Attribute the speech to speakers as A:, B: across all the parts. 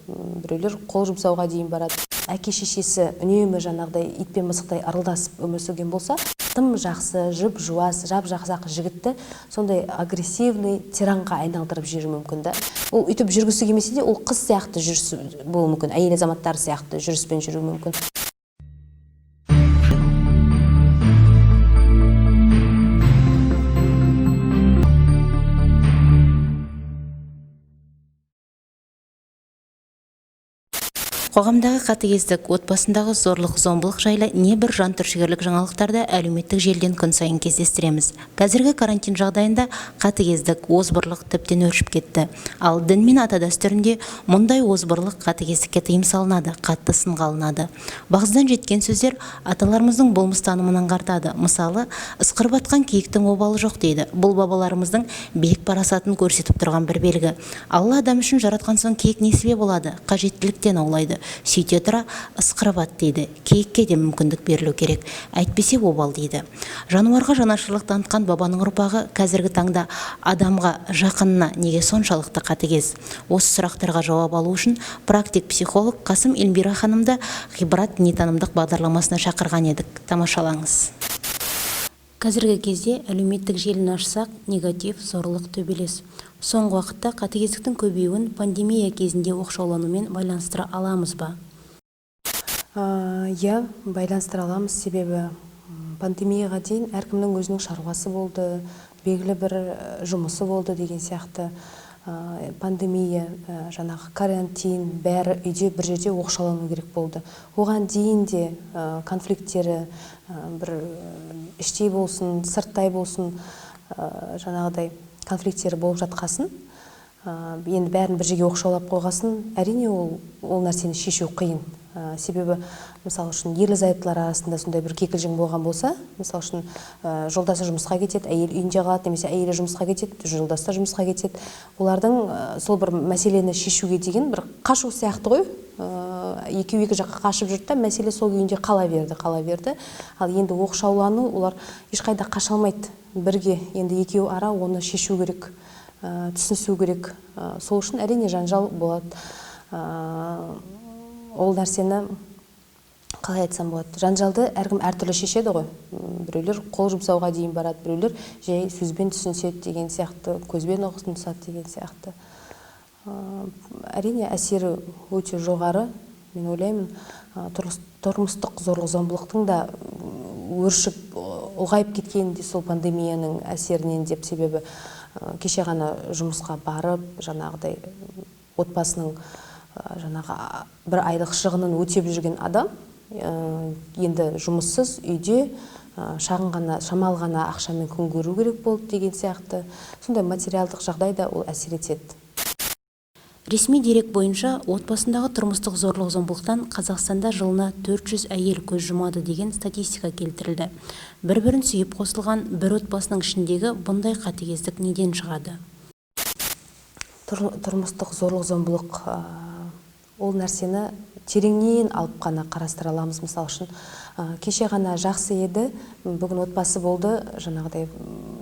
A: Біреулер қол жұмсауға дейін барады. Әке шешесі үнемі жаңағыдай ит пен мысықтай ырылдасып өмір сүрген болса, тым жақсы, жып жуас, жап жақсы жігітті сондай агрессивный тиранға айналдырып жіберуі мүмкін да. Ол өйтіп жүргісі келмесе де, ол қыз сияқты жүріс болуы мүмкін, әйел азаматтар сияқты жүріспен жүруі мүмкін.
B: Қоғамдағы қатыгездік, отбасындағы зорлық, зомбылық жайлы небір жантүршігерлік жаңалықтарды әлеуметтік желіден күн сайын кездестіреміз. Қазіргі карантин жағдайында қатыгездік, озбырлық тіптен өршіп кетті. Ал дін мен ата дәстүрінде мұндай озбырлық, қатыгездікке тыйым салынады, қатты сынға алынады. Бағзыдан жеткен сөздер аталарымыздың болмыс танымын аңғартады. Мысалы, ысқырып атқан киіктің обалы жоқ дейді. Бұл бабаларымыздың биік парасатын көрсетіп тұрған бір белгі. Алла адам үшін жаратқан соң киік несібе болады, қажеттіліктен аулайды. Сөйте тұра ысқырып ат дейді. Киікке де мүмкіндік берілу керек, әйтпесе обал дейді. Жануарға жанашырлық танытқан бабаның ұрпағы қазіргі таңда адамға, жақынына неге соншалықты қатыгез? Осы сұрақтарға жауап алу үшін практик психолог Қасым Эльмира ханымды Ғибрат дүниетанымдық бағдарламасына шақырған едік. Тамашалаңыз. Қазіргі кезде әлеуметтік желіні ашсақ, негатив, зорлық, төбелес. Соңғы уақытта қатыгездіктің көбеюін пандемия кезінде оқшауланумен байланыстыра аламыз ба?
A: Иә, байланыстыра аламыз, себебі пандемияға дейін әркімнің өзінің шаруасы болды, белгілі бір жұмысы болды деген сияқты. Пандемия, жаңағы карантин, бәрі үйде бір жерде оқшаулану керек болды. Оған дейін де конфликттері, бір іштей болсын, сырттай болсын, жаңағыдай конфликттері болып жатқасын, енді бәрін бір жерге оқшаулап қойғасын, әрине ол нәрсені шешу қиын. Себебі, мысалы үшін, ерлі зайыптылар арасында сондай бір кикілжің болған болса, мысалы үшін, жолдасы жұмысқа кетеді, әйел үйінде қалады, немесе әйелі жұмысқа кетеді, жолдасы да жұмысқа кетеді. Олардың сол бір мәселені шешуге деген бір қашу сияқты ғой. Екеуі екі жаққа қашып жүрді да, мәселе сол күйінде қала берді, қала берді. Ал енді оқшаулану, олар ешқайда қаша алмайды бірге. Енді екеуі ара оны шешу керек, түсінісу керек. Сол үшін әрине жанжал болады. Ол нәрсені қалай айтсам болады? Жанжалды әркім әртүрлі шешеді ғой. Біреулер қол жұмсауға дейін барады, біреулер жай сөзбен түсініседі деген сияқты, көзбен ұғынысады деген сияқты. Әрине әсері өте жоғары. Мен ойлаймын, тұрмыстық зорлық зомбылықтың да өршіп, ұлғайып кеткені де сол пандемияның әсерінен деп, себебі кеше ғана жұмысқа барып, жаңағыдай отбасының, жаңағы бір айлық шығынын өтеп жүрген адам, енді жұмыссыз үйде, шағын ғана, шамалы ғана ақшамен күн көру керек болды деген сияқты. Сондай материалдық жағдай да ол әсер етеді.
B: Ресми дерек бойынша, отбасындағы тұрмыстық зорлық зомбылықтан Қазақстанда жылына 400 әйел көз жұмады деген статистика келтірілді. Бір-бірін сүйіп қосылған бір отбасының ішіндегі бұндай қатыгездік неден шығады?
A: Тұрмыстық зорлық зомбылық, ол нәрсені тереңнен алып қана қарастыра аламыз. Мысалы үшін, кеше ғана жақсы еді, бүгін отбасы болды, жаңағыдай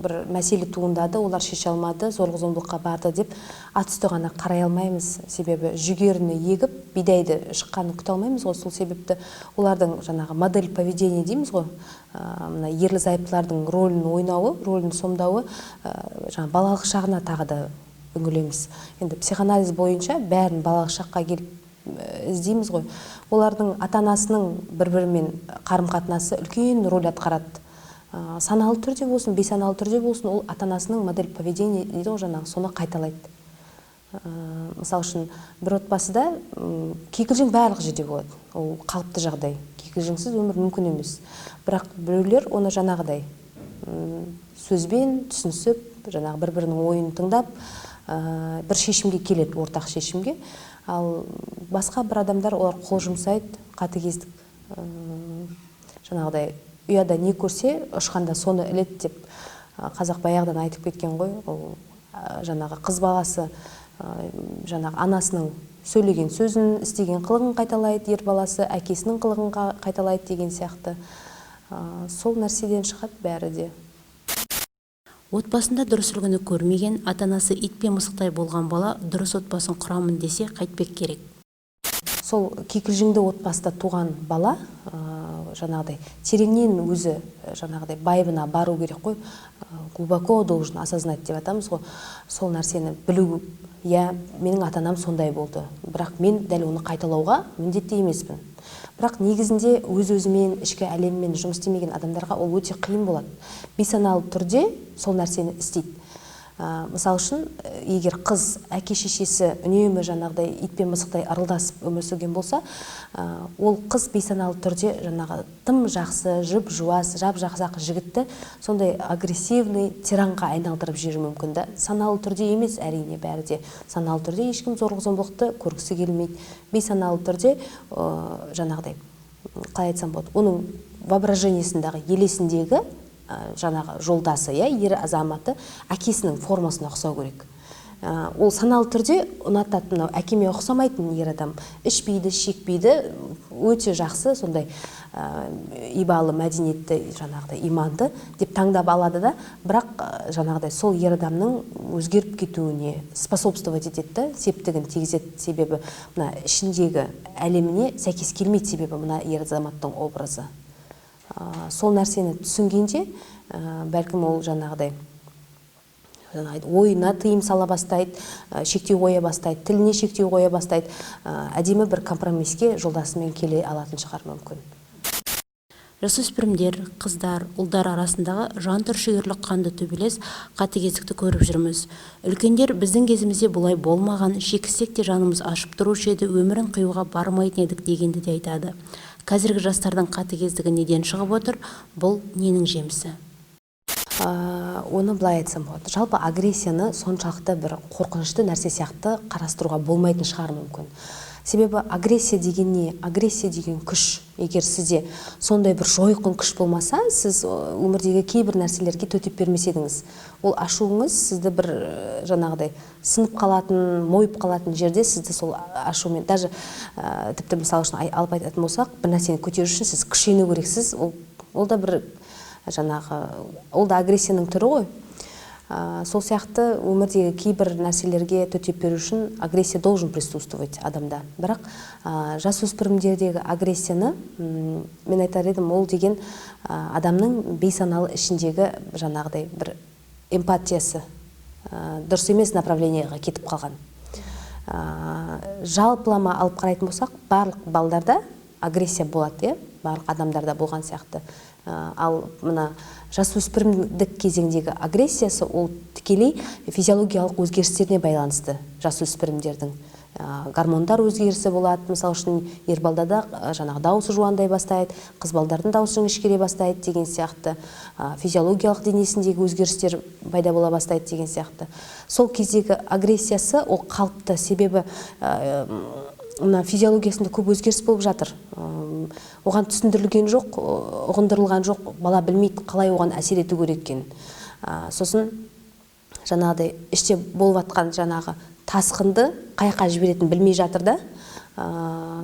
A: бір мәселе туындады, олар шеше алмады, зорлық зомбылыққа барды деп ат үсті ғана қарай алмаймыз. Себебі жүгеріні егіп, бидайды шыққанын күте алмаймыз ғой. Сол себепті олардың жаңағы модель поведения дейміз ғой, мына ерлі зайыптылардың рөлін ойнауы, рөлін сомдауы, жаңа балалық шағына тағы да үңілеміз. Енді психоанализ бойынша бәрін балалық шаққа келіп іздейміз ғой. Олардың ата-анасының бір-бірімен қарым-қатынасы үлкен рөл атқарады. Саналы түрде болсын, бейсаналы түрде болсын, ол ата-анасының модель поведения дейді ғой жаңағы, соны қайталайды. Мысал үшін, бір отбасыда, кикілжің барлық жерде болады. Ол қалыпты жағдай. Кикілжіңсіз өмір мүмкін емес. Бірақ біреулер оны жаңағыдай, сөзбен түсінісіп, жаңағы бір-бірінің ойын тыңдап, бір шешімге келеді, ортақ шешімге. Ал басқа бір адамдар олар қол жұмсайды, қатыгездік, жаңағыдай ұяда не көрсе, ұшқанда соны іледі деп, қазақ баяғыдан айтып кеткен ғой. Ол, жаңағы қыз баласы, жаңағы анасының сөйлеген сөзін, істеген қылығын қайталайды, ер баласы әкесінің қылығын қайталайды деген сияқты. Сол нәрседен шығады бәрі де.
B: Отбасында дұрыс үлгіні көрмеген, ата-анасы ит пен мысықтай болған бала дұрыс отбасын құрамын десе қайтпек керек?
A: Сол кикілжіңді отбасыда туған бала жаңағыдай тереңнен өзі жаңағыдай байыбына бару керек қой, глубоко должен осознать деп атамыз ғой, сол нәрсені білу. Иә, менің ата анам сондай болды, бірақ мен дәл оны қайталауға міндетті емеспін. Бірақ негізінде өз-өзімен, ішкі әлеммен жұмыс істемеген адамдарға ол өте қиын болады. Бейсаналы түрде сол нәрсені істейді. Мысал үшін, егер қыз әке шешесі үнемі жаңағыдай ит пен мысықтай ырылдасып өмір сүрген болса, ол қыз бейсаналы түрде жаңағы тым жақсы, жып жуас, жап жақсақ жігітті сондай агрессивный тиранға айналдырып жіберуі мүмкін да. Саналы түрде емес, әрине, бәрі де саналы түрде ешкім зорлық зомбылықты көргісі келмейді. Бейсаналы түрде жаңағыдай, қалай айтсам болады, оның воображениесіндегі, елесіндегі жаңағы жолдасы, иә, ер азаматы әкесінің формасына ұқсау керек. Ол саналы түрде ұнатады, мынау әкеме ұқсамайтын ер адам, ішпейді, шекпейді, өте жақсы, сондай ибалы, мәдениетті, жаңағыдай иманды деп таңдап алады да, бірақ жаңағыдай сол ер адамның өзгеріп кетуіне способствовать етеді да, септігін тигізеді, себебі мына ішіндегі әлеміне сәйкес келмейді, себебі мына ер азаматтың образы. Сол нәрсені түсінгенде, бәлкім ол жаңағыдай ойына тыйым сала бастайды, шектеу қоя бастайды, тіліне шектеу қоя бастайды, әдемі бір компромисске жолдасымен келе алатын шығар мүмкін.
B: Жасөспірімдер, қыздар, ұлдар арасындағы жан түршігерлік қанды төбелес, қатыгездікті көріп жүрміз. Үлкендер біздің кезімізде бұлай болмаған, шекіссек те жанымыз ашып тұрушы еді, өмірін қиюға бармайтын едік дегенді де айтады. Қазіргі жастардың қатыгездігі неден шығып отыр, бұл ненің жемісі?
A: Оны былай айтсам болады. Жалпы агрессияны соншалықты бір қорқынышты нәрсе сияқты қарастыруға болмайтын шығар мүмкін. Себебі агрессия деген не? Агрессия деген күш. Егер сізде сондай бір жойқын күш болмаса, сіз өмірдегі кейбір нәрселерге төтеп бермес едіңіз. Ол ашуыңыз сізді бір жаңағыдай сынып қалатын, мойып қалатын жерде сізді сол ашумен, даже тіпті мысал үшін алып айтатын болсақ, бір нәрсені көтеру үшін сіз күшену керексіз. Ол да бір жаңағы, ол да агрессияның түрі ғой. Сол сияқты өмірдегі кейбір нәрселерге төтеп беру үшін агрессия должен присутствовать адамда. Бірақ жасөспірімдердегі агрессияны, мен айтар едім, ол деген адамның бейсаналы ішіндегі жаңағыдай бір эмпатиясы, дұрыс емес направлениеға кетіп қалған. Жалпылама алып қарайтын болсақ, барлық балдарда агрессия болады, иә? Барлық адамдарда болған сияқты. Ал мына жасөспірімдік кезеңдегі агрессиясы ол тікелей физиологиялық өзгерістеріне байланысты жасөспірімдердің. Гормондар өзгерісі болады, мысал үшін ер балдада, жаңағы дауысы жуандай бастайды, қыз балдардың дауысы жіңішкере бастайды деген сияқты, физиологиялық денесіндегі өзгерістер пайда бола бастайды деген сияқты. Сол кездегі агрессиясы ол қалыпты, себебі мына физиологиясында көп өзгеріс болып жатыр. Оған түсіндірілген жоқ, ұғындырылған жоқ, бала білмейді қалай оған әсер ету керек екенін. Сосын жаңағыдай іште болып жатқан жаңағы тасқынды қай жаққа жіберетінін білмей жатыр да.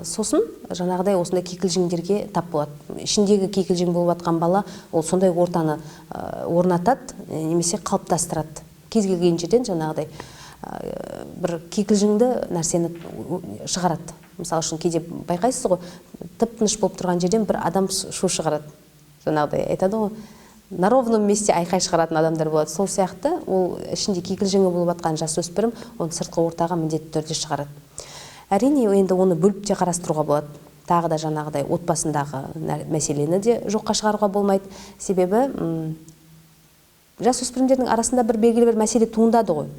A: Сосын жаңағыдай осындай кикілжіңдерге тап болады. Ішіндегі кикілжің болып жатқан бала ол сондай ортаны орнатады, немесе қалыптастырады. Кез келген жерден жаңағыдай бір кикілжіңді нәрсені шығарады. Мысалы үшін кейде байқайсыз ғой, тып-тыныш болып тұрған жерден бір адам шу шығарады. Жаңағыдай айтады ғой, на ровном месте айқай шығаратын адамдар болады. Сол сияқты ол ішінде кикілжіңі болып жатқан жасөспірім оны сыртқы ортаға міндетті түрде шығарады. Әрине, енді оны бөліп те қарастыруға болады. Тағы да жаңағыдай отбасындағы мәселені де жоққа шығаруға болмайды. Себебі жасөспірімдердің арасында бір белгілі бір мәселе туындады ғой.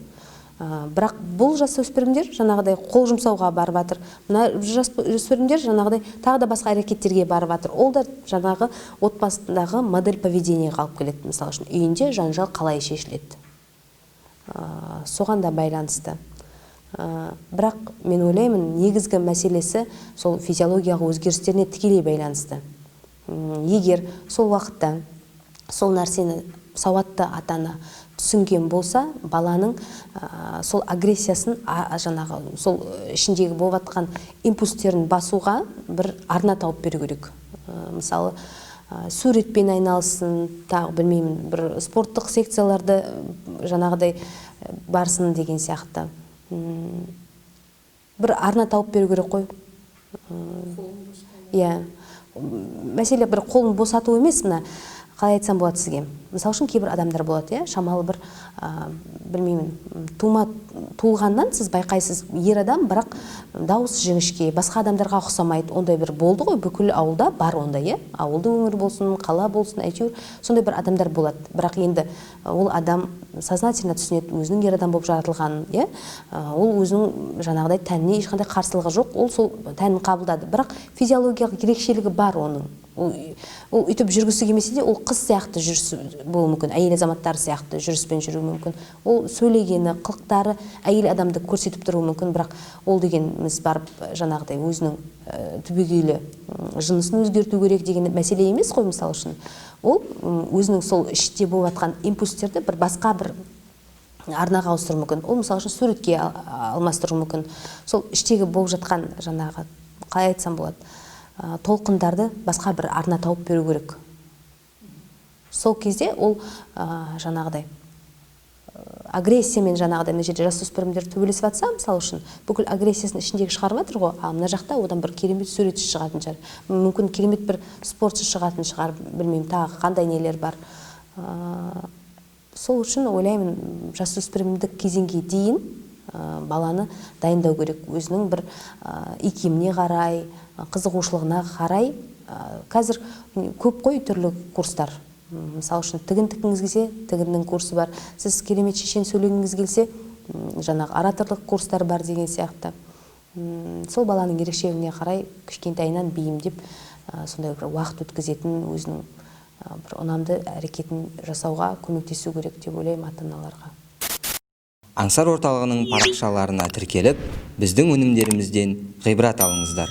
A: Бірақ бұл жасөспірімдер жаңағыдай қол жұмсауға барып жатыр. Мына жасөспірімдер жаңағыдай тағы да басқа әрекеттерге барып жатыр. Ол да жаңағы отбасындағы модель поведениеға алып келеді. Мысалы үшін, үйінде жанжал қалай шешіледі. Соған да байланысты. Бірақ мен ойлаймын, негізгі мәселесі сол физиологиялық өзгерістеріне тікелей байланысты. Егер сол уақытта сол нәрсені сауатты ата-ана түсінген болса, баланың сол агрессиясын, жаңағы сол ішіндегі болып жатқан импульстерін басуға бір арна тауып беру керек. Мысалы, суретпен айналыссын, тағы білмеймін, бір спорттық секцияларды жаңағыдай барсын деген сияқты. Бір арна тауып беру керек қой. Иә, мәселе бір қолын босату емес. Мына қалай айтсам болады сізге? Мысалы үшін, кейбір адамдар болады, иә, шамалы бір, білмеймін, тума туылғаннан сіз байқайсыз, ер адам, бірақ дауысы жіңішке, басқа адамдарға ұқсамайды. Ондай бір болды ғой, бүкіл ауылда бар ондай, иә, ауылды өңір болсын, қала болсын, әйтеуір сондай бір адамдар болады. Бірақ енді ол адам сознательно түсінеді өзінің ер адам болып жаратылғанын, иә. Ол өзінің жаңағыдай тәніне ешқандай қарсылығы жоқ, ол сол тәнін қабылдады, бірақ физиологиялық ерекшелігі бар оның. Ол өйтіп жүргісі келмесе де, ол қыз сияқты жүрісі болуы мүмкін, әйел азаматтар сияқты жүріспен жүруі мүмкін, ол сөйлегені, қылықтары әйел адамды көрсетіп тұруы мүмкін. Бірақ ол дегеніміз барып жаңағыдай өзінің түбегейлі жынысын өзгерту керек деген мәселе емес қой. Мысалы үшін, ол өзінің сол іште болып жатқан импульстерді бір басқа бір арнаға ауыстыруы мүмкін. Ол, мысалы үшін, суретке алмастыруы мүмкін. Сол іштегі болып жатқан жаңағы, қалай айтсам болады, толқындарды басқа бір арна тауып беру керек. Сол кезде ол жаңағыдай агрессиямен, жаңағыдай мына жерде жасөспірімдер төбелесіп жатса, мысалы үшін, бүкіл агрессиясын ішіндегі шығарып жатыр ғой, ал мына жақта одан бір керемет суретші шығатын шығар, мүмкін, керемет бір спортшы шығатын шығар, білмеймін, тағы қандай нелер бар. Сол үшін ойлаймын, жасөспірімдік кезеңге дейін баланы дайындау керек өзінің бір икеміне қарай, қызығушылығына қарай. Қазір көп қой түрлі курстар. Мысалы үшін, тігін тіккіңіз келсе, тігіннің курсы бар, сіз керемет шешен сөйлегіңіз келсе, жаңағы ораторлық курстар бар деген сияқты. Сол баланың ерекшелігіне қарай кішкентайынан бейімдеп, сондай бір уақыт өткізетін, өзінің бір ұнамды әрекетін жасауға көмектесу керек деп ойлаймын ата аналарға.
C: Аңсар орталығының парақшаларына тіркеліп, біздің өнімдерімізден ғибрат алыңыздар.